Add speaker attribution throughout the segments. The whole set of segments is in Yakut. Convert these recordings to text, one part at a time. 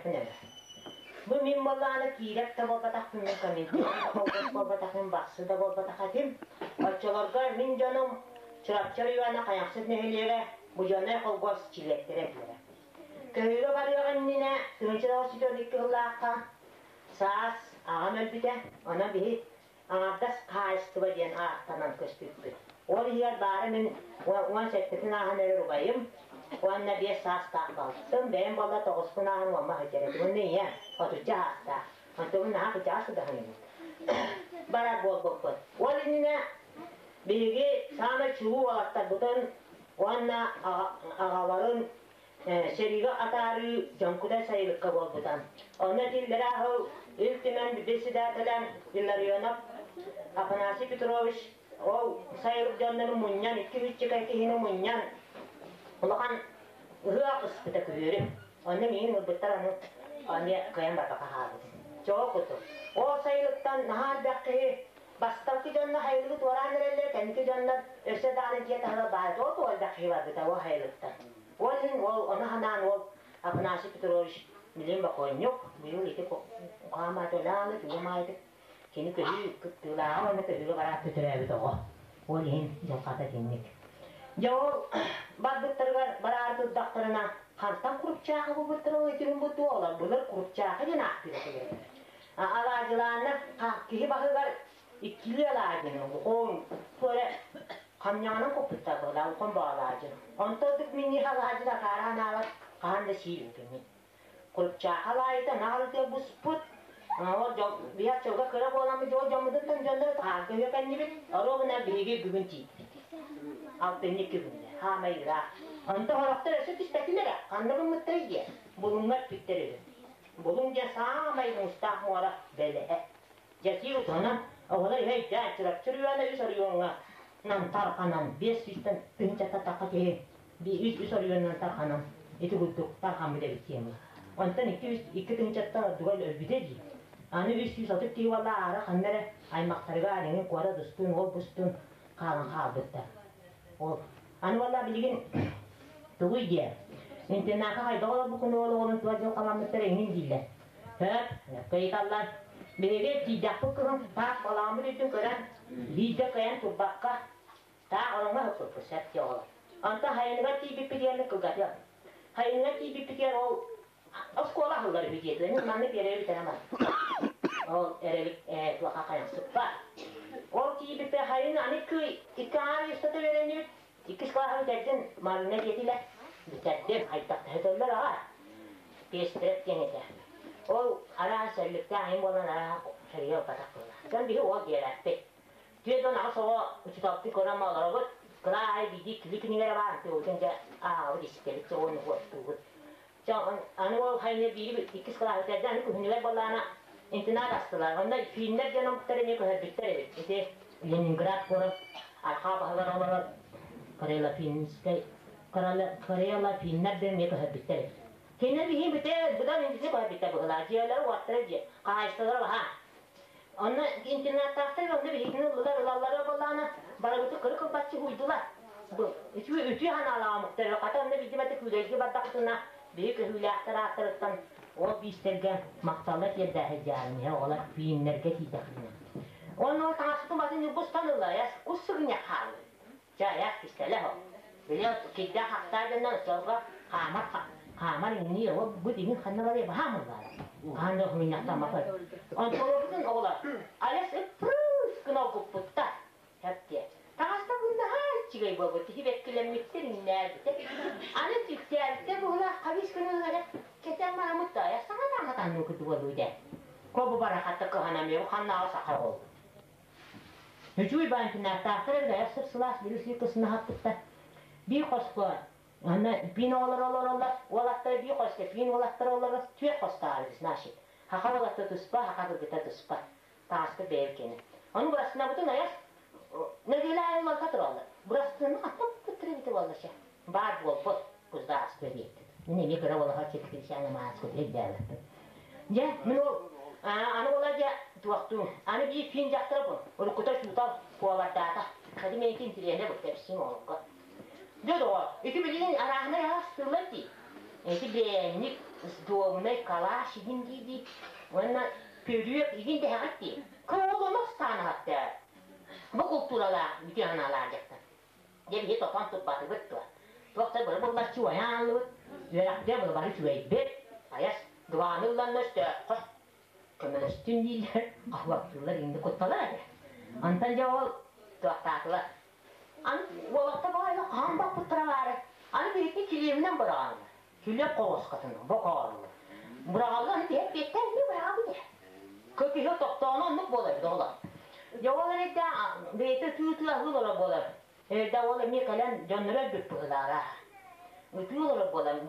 Speaker 1: Эрэ. Бу мин буоллаҕына киирэп да буолбатахпын, мин комментатор да буолбатахпын, бахсы да буолбатах этим. Оччолорго мин дьонум Чурапчы оройуона Хайахсыт нэһилиэгэ Буденнай холкуос чилиэттэрэ этилэрэ. Көһүүгэ барыах иннинэ 1942 сыллаахха саас аҕам өлбүтэ, онон биһи аҥардас хаһаайыстыба диэн ааттанан көспүппүт. Ол иһигэр баара мин 17-тин ааһан эрэр убайым уонна 5 саастаах балтым, бэйэм буолла тоҕуспун ааһан уонна сылдьар этим. Уонна ийэм 30 саастаах. Онтубун наһаа кычаас сыдаһын барар буолбуппут. Ол иннинэ биһиги саамай чулуу уолаттарбытын уонна аҕаларын Сэриигэ атаарыы Дьоҥкудай сайылыкка буолбута. Онно этиллэрэ аһыл Ил Түмэн председателэ Илларионов Афанасий Петрович ол сайылык дьоннорун мунньан, икки үччүкэй киһини мунньан улахан ыһыах ыспыта күһүөрү. Онно миигин ылбыттар аны эмиэ кыайан барбакка хаалбытым. Чоо куту. Ол сайылыктан наһаа элбэх киһи бастакы дьонно сайылыгы туораан эрэллэр, кэнники дьоннор өссө даҕаны дьиэ таһыгар баар этэ. Ол элбэх киһи барбыта ол сайылыктан. Ол иһин ол ону санаан ол Афанасий Петрович билим бокуонньук, быйыл ити хаамаатылааны тугу кини көһүү кыттыылааҕа уонна көһүүгэ бараат төрөөбүт оҕо. Ол иһин дьылҕата итинник. Дьэ ол барбыттарыгар бараары турдахтарына хантан курупчаахы булбуттара ол ити бу туолар былыр курупчаахы диэн ааттыыр этилэр. Алаадьылааннар киһи баһыгар иккилии алаадьыны улухон туора хамньаҕынан куппуттар буолаа улахан баалаадьы. Онтон ордук минньиэс алаадьыны акаара анаабат хаһан да сиир үтүммүт. Курупчаахы алаайыта наҕарытыа буспут. Ол дьон биһи оччолго кыра буоламмыт ол дьоммутуттан дьоннор хаарга үөкэннибит. Оруобуна биһиги бүгүн тиийдибит. Алтынньы күҥҥэ хаамай ыраах. Онто сорохтор өссө түспэтилэр ээ. Ханна гыммыттарый диэ. Булуҥҥа эппиттэр үһү. Булуҥ диэн саамай муустаах муора бэлэһэ. Дьэсии утуһунан оҕолор иһэ өйдөөн Чурапчы оройуона үс оройуоҥҥа нан тарҕанан 500-тэн тыһыынчаттан тахха киһи үс оройуонунан тарҕанан ити курдук тарҕаммыт эбит диэҥҥэ. Онтон икки үс икки тыһыынчаттан ордуга өлбүтэ дии. Аны 330 киһи буолла аара ханна эрэ аймахтарыгар эҥин куорат устун, ол бустун хаалан хаалбыттар. Ол аны буолла билигин тугуй диэ интернакка хайдах олорбуккун ол оҕолорун туох дьылҕаламмыттар эҥин дииллэр. Сөп, ыйыталлар. Биһиги тиийдэхпит кыһын таах балаҕаммыт үрдүн көрөн, биирдэ кыайан турбакка, таах ороҥҥо сыппыппыт сөп диэ оҕолор. Онтон хайыныгар тиийбиппитигэр кылгатыам. Хайыныгар тиийбиппитигэр ол оскуола аһыллар үһү диэтилэр. Мин манна биэрэри бүтэрэн баран. Ол эрэлик туохха хайахсыппат. Ол тиийбиппэр хайын аны икки аҥаар устата үөрэннибит. Иккис кылааһы бүтэрдим, Марина диэтилэр. Бүтэрдим, хайдах төһөтөллөр аҕа. Пестреп диэн этэ. Ол араас сэлликтээх айым буолан араах сэрии ылбатах буолла. Дьон биһи уол диэбэппит. 48 оҕо учууталбытын көрөн олоробут. Кыра аайы биирдии кили кинигэлэрэ баар, тыыбытын дьэ ааҕабыт, истэбит, дьэ уонна уоттуубут. Дьэ аны ол хайыны биири иккис кылааһы бүтэрдэ, аны күһүнүгэр буоллаҕына интернат астылар. Онно финнэр диэн омуктар эмиэ көһөрбүттэр эбит. Ити Ленинград куорат арҕаа баһыгар олорор Карело-Финскэй Карело-Финнэр диэн эмиэ көһөрбүттэр эбит. Кинилэр биһиги бүтэ быдан интиси көһөрбүттэр быһыылаах. Дьиэлэрэ уоттара дьиэ, хаһаайыстыбалара баһаам. Онно интернаттаахтар онно биһигини ыллылар, ылаллара буоллаҕына барыбытын кыры-кылбаччы уйдулар. Бу үтүө үтүө санаалаах омуктар хата онно видимо күүлэйгэ бардахпытына биһи көһүүлээхтэр ааттарыттан ол биистэргэ махталла тиэрдэ сылдьаарын иһэ оҕолор фииннэргэ тиийдэхпинэ. Онно ол таҥаспытын батын ньургустан ылла, айас кус сыгынньах хаалыы. Чэ, айас кистэлэ ол. Били кирдээх хахтаа дьоннор оччолорго хаамар хаамар иҥниир ол бу дигин ханна барыа баһаам ыллаара. Хаан да хомунньахтаммакка. Онтолорбутун оҕолор айас ыппырыс гына оргуппуттар. Хэптиэ. Таҥаста буннаһаа иччигэй буолбут киһи бэккилэммиттэр иҥнээбитэ. Аны түктээбиттэр буһулаах хабыс гына ылара кэтэн маамыт да айас саҥа таҥа курдук буолуу дэ. Кобу барахатта кыһанамыйа ханнааҕы саха ол. Үчүгэй баантынааттаахтар эбит айах сып-сылаас били кысынаһаппыттар. Биир хоско аны пиин оҕолоро олороллор, уолаттара биир хоско пиин уолаттара олорор, түөрт хостоох эбит, значит. Хаха уолатта туспа, хаха кыргыта туспа. Тааска бэйэ кини. Ону бырастынабытын айас нэдиэлэ аайы уларыта тураллар. Бырастыны аттаппыттар эбитэ буолла чэ. Баар буолбут государство диэбит. Мин эмиэ кыра уолаха чэпчэкисээн амааскы өйдөөбөппүн. Дьэ, мин ол аны буола дьэ туохтуун. Аны биир фин дьахтара бу. Уруккута учуутал повардаата. Хadi мейки интириэһинэ бу кэпсиим оҕолорго. Дьэ доҕор, ити билигин арааһынай ас тыллар дии. Ити бирээнньик. Сдобнай калаш игин дии-дии уонна пөрүөк игин дэһэҕит дии. Кыолону астаан аһатта. Бу култууралаах үтүө санаалаах дьахтар. Дьэ биһи тотон турбатыбыт дуо? Туох да бары буллаччы уойан ааллыбыт, үөрэхтэ бары үчүгэйбит, айас дыбааны ылланна өстөөххө көмөлөстүн дииллэр, хаһуаттыыллар инде кутталар этэ. Антон дьэ ол туохтаатылар. Аны уолаттар баҕайы хаһан баппыттара баары. Аны биһикки килиэбинэн быраҕаллар. Килиэп холоскатынан бокооллар. Быраҕаллар аны биһэт биэттэн не быраҕабыт ээ. Көкүһү тохтооно оннук буолар доҕолор. Дьэ ол эрэ бэйэтэ тыы-тыы аһыы олорор буолар. Эрдэ ол эмиэ кэлэн дьонноро өлбүт быһыылаара. Ытыы олорор буолан,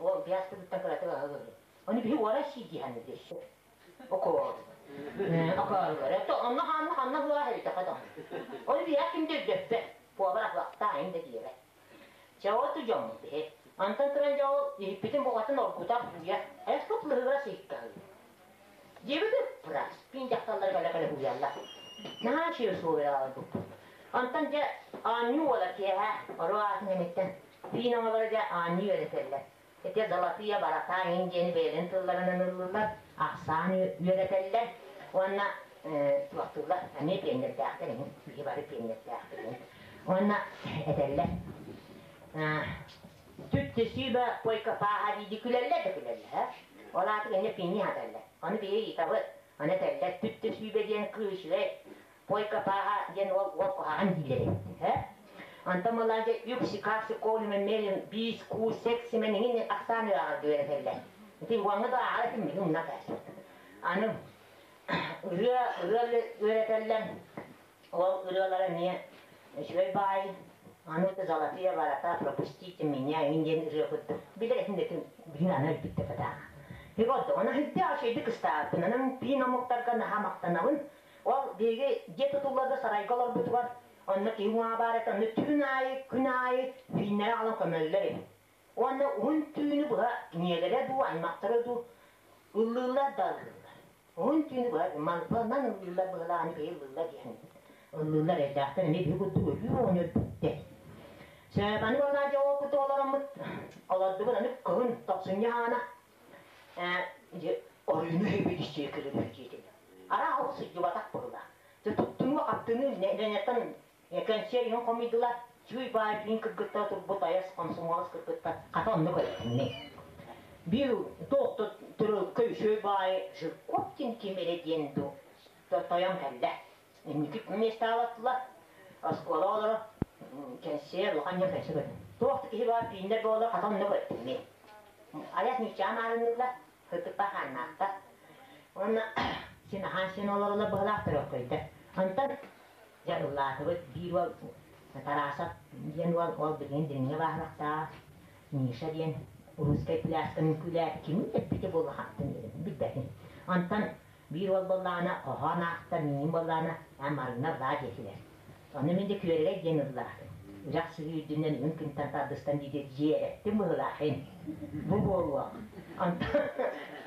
Speaker 1: ол биаспытыттан кыратык аһыы. Ону биһи уора сии диһэн дэссе. Окоол. Окооллар. Это онно ханна ханна була хэритэхэ да. Ол биһэ ким да өйдөппөт. Повар ахлахтаа ин да диэбэт. Чэ оту дьоммут биһи. Антон туран дьэ ол иһиппитин буҕатын оргутар сууйар. Эспут лыһыгыра сыйкаһыы. Диэбит ыппырас. Пин дьахталлар кэлэ-кэлэ һууйаллар. Наһаа үчүгэй суобайааларбыппыт. Онтон дьэ оонньуу буолар киэһэ оруо аатын кэнниттэн пиин оҥолоро дьэ оонньуу үөрэтэллэр. Ити золотые ворота иҥин диэни бэйэлэрин тылларынан ыллылар, ахсаан үөрэтэллэр уонна туохтууллар эмиэ пиэннэрдээхтэр иҥин биһи бары пиэннэрдээхпит уонна этэллэр түттүсүүбэ пойка пааһа диidi күлэллэр да күлэллэр ол ааты иннэ пиини хаталлар ону биһи ыйытабыт ону этэллэр түттүсүүбэ диэн кыыс үчүгэй Пойка пааһа диэн уол уол куһаҕан дииллэр эбит э Онтон буоллаан дьэ үкси капсы колюмен мелин биис куус сексимен иҥин ахсаан үөҕэргэ үөрэтэллэр. Ити уоҥҥа да ааҕар этим мин умна кээспит. Аны ырыа ырыа үөрэтэллэр. Ол ырыалара эмиэ үчүгэй баай аны золотые ворота пропустите меня иҥин диэн ырыа курдук. Билэр этим да билин аны өлбүт да батааҕа. Егор онон үрдээх үчүгэйдик ыстаабыппын. Онон пиин омуктарга наһаа махтанабын. Ол биһиги дьиэ тутулларга сарайга олорбутугар онно киһи уҥаа баар этэ, онно түүн аайы, күн аайы түүннэри аҕалан көмөллөр эбит. Уонна уһун түүнү быһа ийэлэрэ дуу, аймахтара дуу ыллыыллар да ыллыыллар. Уһун түүнү быһа малбанан ыллыыллар быһылааны бэйэ ыллыыллар диэн ыллыыллар эрдээхтэр эмиэ биһи курдук өлүү оҕонньор бүттэ. Сөп, аны буоллаа дьэ ол курдук олороммут олордубут аны кыһын тохсунньу хаана оройуну өйбүт кырыгыр диэтин. Арааһа ол сылдьыбатах быһыылаах. Дьэ туттунуу-хаптыныы нэһилиэнньэттэн кэнсиэр иһин хомуйдулар. Чүй баай түүн кыргыттара турбут айас комсомолос кыргыттар хата онно көрөттүннэ. Биир туох да төрөлкөй үчүгэй баайы Жирков диэн ким эрэ диэн дуу тойон кэллэ. Инники миэстэ аалаттылар. Оскуола оҕолоро кэнсиэр улахан дьон кэнсиэр көрдүм. Туох да киһи баар түүннэр буола хата онно көрдүм. Айас ньуччаан аарынныыллар, сырдыкпа хааннаахтар. Уонна син аһаан син олоролор быһалаах төрөккөйдөр. Онтон дьэ ыллаатыбыт биир уол Тарасов диэн уол ол билигин дириҥҥэ бааһырахтаах Миша диэн русскай плясканы үҥкүүлээт кими эппитэ буолла хантан билбэтим. Онтон биир уол буоллаҕына хоһоон аахта, миигин буоллаҕына Марина ыллаа диэтилэр. Ону мин де күөрэгэй диэн ыллаатым. Үрэх сыһыы үрдүнэн үһүн күнтэн тардыстан диэки дьиэрэттим быһыылаах Бу буолуох. Онтон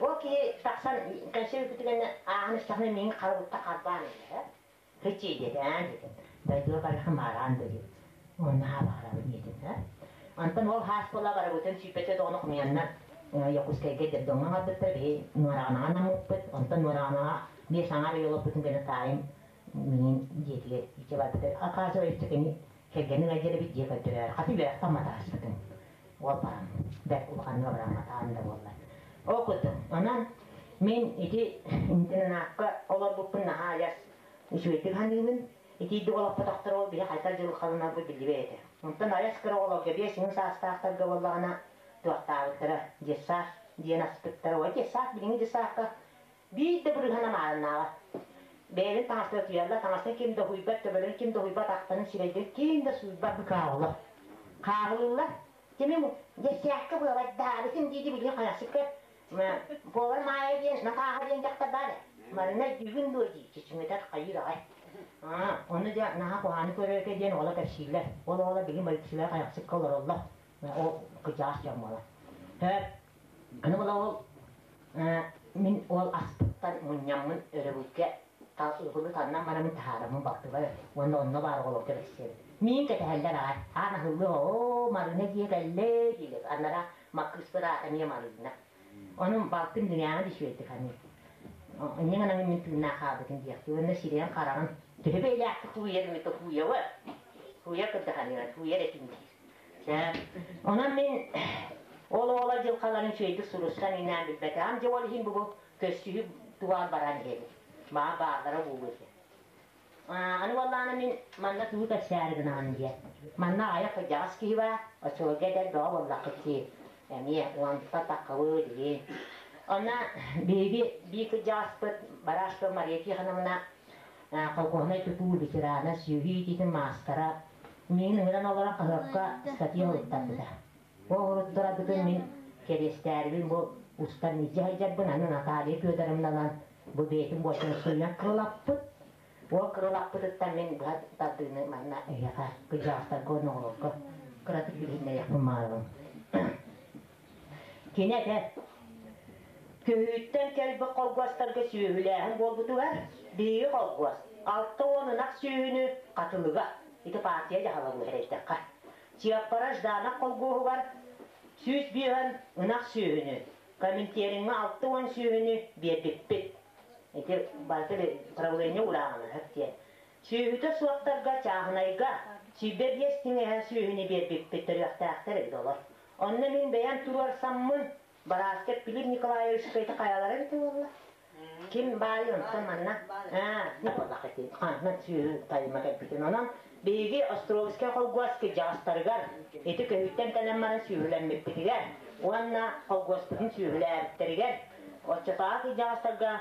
Speaker 1: ол киһи тахсан кэнсиэр үкүтүгэнэ ааһан истэхинэ миигин харабытта харбаан ылла. Һыччи диэтэ, аа диэтим. Дойдуга барыха маараан да диэт. Уонна хаабаарабын диэтим. Онтон ол хаас буола барыбытын сүүппэтэ доҕону хомуйаннар Якутскайга детдомҥа аҕалбыттар, биһи Нуораҕанаҕа анаммыппыт. Онтон Нуораҕанаҕа биэс аҥаар ый олорбутун гына таайым миигин дьиэтигэр илдьэ барбыта. Оказывается, кини кэргэнин ыалдьар эбит дьиэ көрдөрөөр. Хата үөрэхтэн матааспытым. Уол баран, бэрт улаханнык абырамматаҕым да буоллар. Ол курдук. Онон мин ити интернакка олорбуппун наһаа айас үчүгэйдик саныыбын. Итиирдик олохпотохторо ол биһи хайдах дьылҕаланарбыт биллибэт этэ. Онтон айас кыра оҕолорго 5 саастаахтарга буоллаҕына туохтаабыттара детсад диэн аспыттара. Ой, детсад билиҥҥи детсадка биир да бырыһан амаарыннааҕа. Бэйэлэрин таҥастара утуйаллар, таҥастарын ким да уһуйбат, төбөлөрүн ким да уһуйбат, ахтарын сирэйдэрин ким да сууйбат быкааллар. Хааһылыыллар. Кимим дьэссээккэ быабайдаабытым дии билигин хайахсыкка Повар Маайа диэн Натааһа диэн дьахтар баар ээ. Марина өйдүүгүн дуо дии чечимитэр хайыыр аҕай. Ону дьэ наһаа куһааны көрөргө диэн оҕолор кэпсииллэр. Ол оҕолор билигин полициялар хайахсыкка олороллор. Ол кырдьаҕас дьон буолар. Аны була ол мин ол аспыттан мунньаммын өрөбүлгэ ылгылы таннан бараммын таһаараммын балтыбар уонна онно баар оҕолорго бэссиэбин. Миин кэтэһэллэр аҕай. Аан аһыллыа оо Марина дьиэ кэллэ дииллэр. Анараа Маккыыспыт аата эмиэ Марина. Онон балтым дьиҥээҕи да үчүгэйдик саныыр. Инньэ гынан мин тыыннаах хаалбытым диэхтии. Уонна сирэйин хараҕын төһө бэйэлээхтик тууйар эмитэ тууйаба. Тууйар курдук саныыр, тууйар этим диир. Чэ, онон мин ол оҕолор дьылҕаларын үчүгэйдик суруйсан иҥнээн билбэтэҕим. Дьэ ол иһин бу көссүһүү тугаан баран иһэбин. Маа бааллара буолуо этэ. Аны буоллаҕына мин манна тугу кэпсээри гынаҕын диэ. Манна аҕыйах кырдьаҕас киһи баар, оччолорго эдэр бөҕө буоллаххыт дии. Эмиэ уонта таххабы дии. Онно биһиги биир кырдьаҕаспыт Барашкова Мария Тихоновна колхознай тутуу ветерана, сүөһү иитиитин маастара миигин ыҥыран олорон хаһыакка статья суруттарбыта. Ол суруттарарбытын мин кэриэстээрибин бу устан илдьэ сылдьарбын аны Наталья Федоровналан бу бэйэтин буочун суруйан кырылаппыт. Ол кырылаппытыттан мин быһа тардыыны манна эһиэхэ кырдьаҕастарга уонна оҕолорго кыратык билиһиннэриэхпин баҕарабын. Кини этэ, Көһүүттэн кэлбит холкуостарга сүөһүлээһин буолбутугар биһиги холкуос 60 ынах сүөһүнү Хатылыга, ити партия дьаһала буолар Чыаппара Жданов холкуоһугар 105 ынах сүөһүнү, Коминтериҥҥа 60 сүөһүнү биэрбиппит. Ити барыта правление урааҕына сөп диэн. Сүөһүтэ суохтарга чааһынайга 25 тиҥэһэ сүөһүнү биэрбиппит төрүөхтээхтэр эбит олор. Онно мин бэйэм туруорсаммын, Барааскап Филипп Николаевичка ити хайалара эбитэ буолла? Ким баайы онтон манна хантан сүөһү тайыма кэлбитин. Онон биһиги Островскай холкуос кырдьаҕастарыгар ити көһүүттэн кэлэн баран сүөһүлэммиппитигэр уонна холкуоспутун сүөһүлээбиттэригэр оччотооҕу кырдьаҕастарга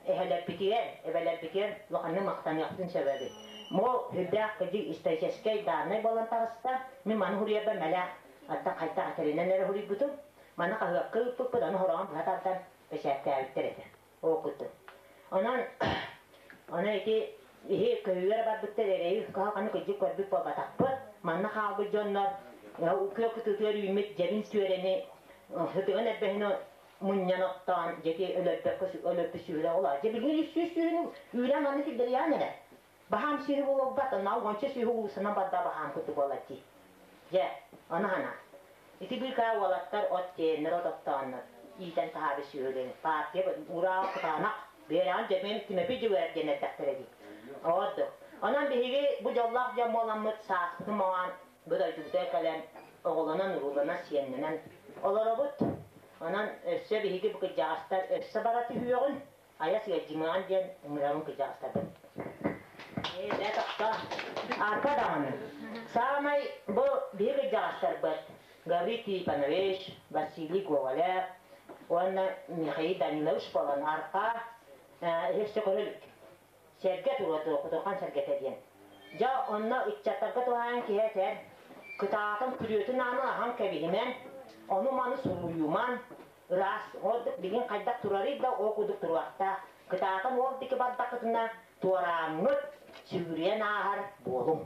Speaker 1: эһэлэрбитигэр, эбэлэрбитигэр улаханнык махтаныахпытын сөп эбит. Бу үрдээх кырдьык историческай дааннай буолан таҕыста. Мин маны суруйарбар мэлээх аттан хайдах этэринэн эрэ суруйбутум. Маны хаһыакка ыыппыппыт, аны хороҕон быһа тардан бэчээттээбиттэр этэ. Ол курдук. Онон ону ити иһи көһүүгэр барбыттар эрэйи кыһалҕаны кырдьык көрбүт буолбатахпыт. Манна хаалбыт дьоннор күөх кытыытыгар үүммүт дьэбин сүөрэни сытыгын эрбэһини мунньан оттоон дьэти өлөрбөккө өлөрбүт сүөһүлэр олоо. Дьэ билигин 300 сүөһүнү үүрэн манна киллэриэҕин эрэ. Баһаам сүөһү буолбат, оннооҕор уонча сүөһү уулуссанан барда баһаам курдук буолар дии. Дьэ, ону санаа. Ити быыкаа уолаттар от тиэйэннэр от оттооннор, иитэн таһаары сүөһүлэрин партия ураа кытаанах биэрэҕин дьэмиэм Тимофей Дьөгүөрэп диэн эрдэхтэрэ дии. Ордук. Онон биһиги бу дьоллоох дьон буоламмыт сааспытын моҥоон бу дойдубутугар кэлэн оҕолонон, урууланан, сиэннэнэн олоробут. Онон өссө биһиги бу кырдьаҕастар өссө бара түһүөҕүн, айа сыадьымаан диэн ыҥырабын кырдьаҕастарбын. Ээ, тохтоо. Арба даҕаны. Саамай бу биһиги кырдьаҕастарбыт Гаврил Тихонович, Василий Гоголев уонна Михаил Данилович буолан арҕаа өссө көрө илик. Сэргэ туруо Кутурҕан сэргэтэ диэн. Дьэ, онно ыччаттарга туһаайан киһи этэр, кытаатан күрүөтүн аанын аһан кэбиһимэн, ону-маны суруйуман, ыраас ордук билигин хайдах турарый да ол курдук туруохтаах. Кытаатан ол диэки бардаххытына туорааммыт, сүгүрүйэн ааһар буолуҥ.